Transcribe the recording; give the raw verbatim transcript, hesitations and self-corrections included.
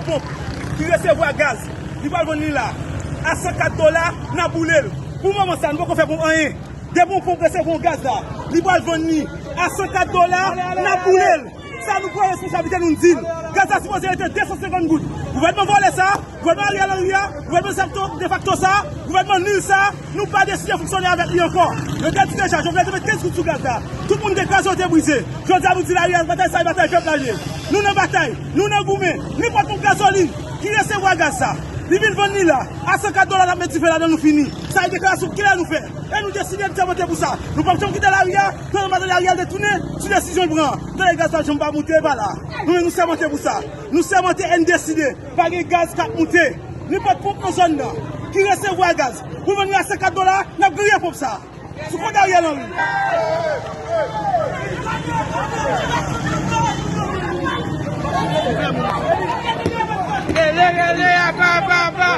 Ponp ki resevwa gaz, li pral vann li la a san kat dola, n ap boule l. Pou moman sa, nou poko fè ponp anyen. Depi yon ponp resevwa yon gaz la, li pral vann li a san kat dola, n ap boule l. Sa nou pran responsablite nou, n di l. Gaz la sipoze rete de san senkant goud. Gouvènman vòlè sa, gouvènman Ariel Henry a, gouvènman defakto, defakto sa, gouvènman nil sa, nou pa deside fonksyone avèk li ankò. Yo te di deja, Jovenel te met kenz goud sou gaz la. Tout moun te kraze, yo te brize. Jodi a nou di lari a, batay sa e batay pèp la ye. Nou nan batay, nou nan goumen. Nenpòt ponp gazolin ki resevwa gaz sa, li vin vann li la a san kat dola, n ap met dife ladan, nou fini. Sa e deklarasyon klè nou fè. E nou deside n sèmante pou sa. Nou p ap janm kite lari a, nan maten lari a detounen sou desizyon l pran. Tande, gaz pa janm pa moute, e pa la. Nou menm nou sèmante pou sa. Nou sèmante e n deside. Pa gen gaz k ap moute. Nenpòt ponp nan zòn nan ki resevwa gaz pou vann li a san kat dola, n ap griye ponp sa. Sou kont Ariel Henry. Rele, rele, apa, apa, apa.